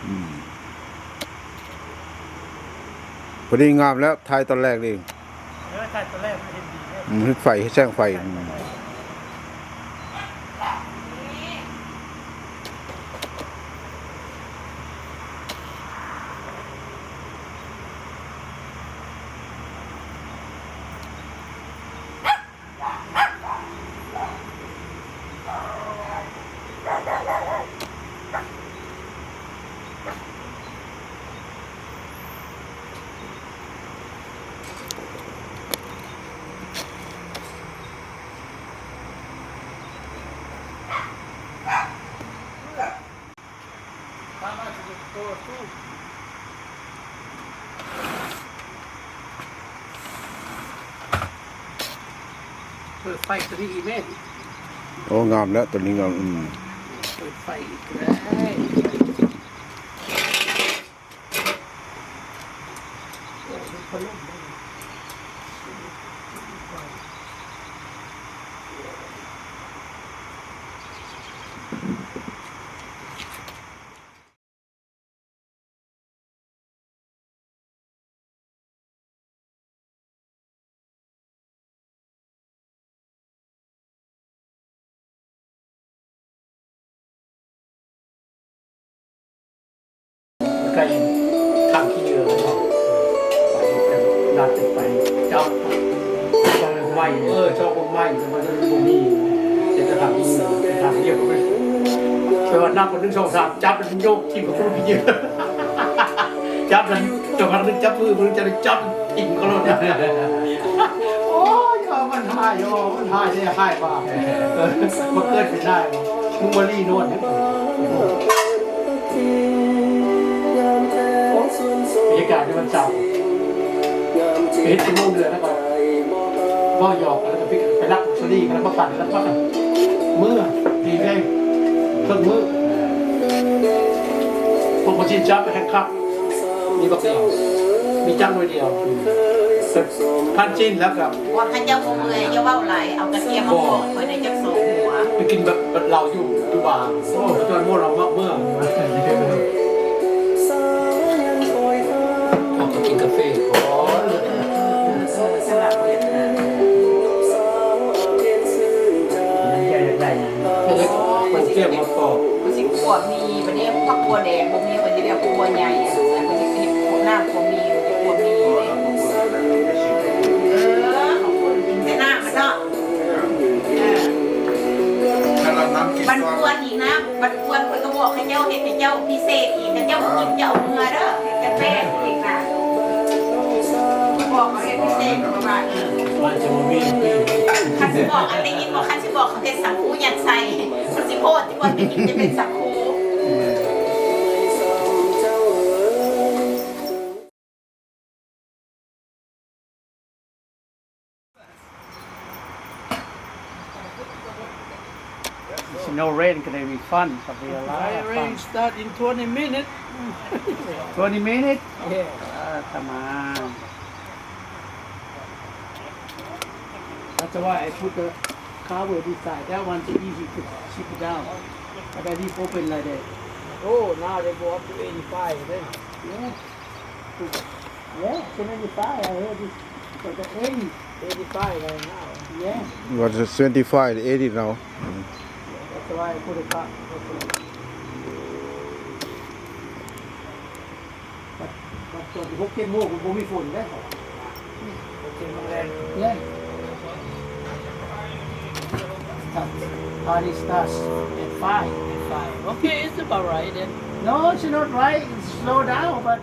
ອືມ ພໍດີງາມແລ້ວ ຖ່າຍຕອນແລກນີ້ ເອີ ຖ່າຍຕອນແລກມັນເຫັນດີເດ້ ອືມ ເຮັດໄຟ ເຮັດແສງໄຟ ອືມ. ເປີດໄຟຕົວນີ້ອີກແມ່ນ. ໂອ້ ງາມແລ້ວ ຕົວນີ້ງາມ ອືມ ເປີດໄຟອີກແລ້ວ. ໂອ້ ມີພັດລົມເດ້. ໄກ່ຂ້າງຂີ້ເຫຍື້ອເນາະ ໄປ ໄປ ລັດໄປ ຈັບ ເຈົ້າໄມ້ ເອີ ເຈົ້າໄມ້ ແຕ່ວ່າມັນບໍ່ມີ ເປັນກະຖາງຂີ້ເຫຍື້ອ ກະຖາງດຽວ ແປວ່ານັບ ໜຶ່ງ ສອງ ສາມ ຈັບ ໂຍກຖິ້ມເຂົ້າຂີ້ເຫຍື້ອ ຈັບ ແລ້ວ ຈັກພັກໜຶ່ງຈັບມື ມື້ໜຶ່ງຈັບ ຈັບ ຖິ້ມເຂົ້າໂລດ. ໂອ້ຍ ມັນຮ້າຍ ມັນຮ້າຍແທ້ ຮ້າຍວ່າ ມາເກີດເປັນນາຍ ມຶງມາລີນອນ ບັນຍາກາດໃນວັນເສົາ ເຮັດຊົ່ວໂມງເດີ ແລ້ວກໍເວົ້າຫຍອກ ແລ້ວກໍໄປລັກສະລີ ແລ້ວມາປັ່ນ ແລ້ວກໍເມືອ ຕີໄປເຄິ່ງມື້ ພວກຄົນຊິນຈັບແຮງຄັກ ມີບັກດຽວ ມີຈັກໜ່ວຍດຽວ ພັນຈີນແລ້ວກໍ ວ່າເຂົາເຈົ້າບໍ່ເມື່ອຍ ຢ່າເວົ້າຫຼາຍ ເອົາກະທຽມມາປອກຂ້ອຍໄດ້ຈັກສອງຫົວ ໄປກິນແບບ ແບບເຫຼົ້າຢູ່ ຢູ່ບາ ໂອ້ ຈອນໂມລາວມັກເມືອ ເຮົາກໍກິນກາເຟກ່ອນ ສະຫຼັບເວທນາ ມັນແກ່ຢາກໄດ້ຫຍັງ ເຮັດ ມັນແກ່ມາປອກ ມັນຊິຂົ້ວໝີ່ ບັດນີ້ຜັກບົວແດງບໍ່ມີ ມັນຊິໄດ້ເອົາບົວໃຫຍ່ ໃສ່ ມັນຊິເຮັດຂົ້ວນ້ຳຂົ້ວໝີ່ ຂົ້ວໝີ່ ເອີ ຂອງຄົນກິນແຕ່ນ້ຳມັນເນາະ ເອີ ບັນຄວນອີກນະ ບັນຄວນຂ້ອຍກໍບອກເຂົາເຈົ້າເຮັດໃຫ້ເຈົ້າພິເສດອີກ ເຂົາເຈົ້າບໍ່ກິນເຈົ້າເອົາເມືອເດີ ເຮັດກາເຟອີກນະ ບອກເຂົາເຮັດພິເສດເຂົາວ່າ ເອີ ວ່າຈະບໍ່ມີ ຄັນຊິບອກ ອັນໄດ້ຍິນບໍ່ ຄັນຊິບອກເຂົາເຮັດສັງຄູຍັດໃສ່ ມັນຊິໂພດ ທີ່ວ່າໄດ້ຍິນຈະເປັນສັງຄູ. It's no rain, gonna be fun, gonna be a lot of fun. Fire rain start in twenty minutes. Twenty minutes? Yeah. Ah, come on. That's why I put the cover this side. That one's easy to ship it down. But I leave open like that. Oh, now they go up to eighty-five, then. Yeah. Yeah, seventy-five, I heard this for the eighty. Eighty-five right now. Yeah. What is it, seventy-five, eighty now? Mm. That's why I put a car. ບັດ ບັດຕອນຫົກເຈັດໂມງ ມັນບໍ່ມີຝົນເດ້. ຫົກເຈັດໂມງແລງ. Yeah. Party starts at five. At five. Okay, it's about right then. No, it's not right. It's slow down, but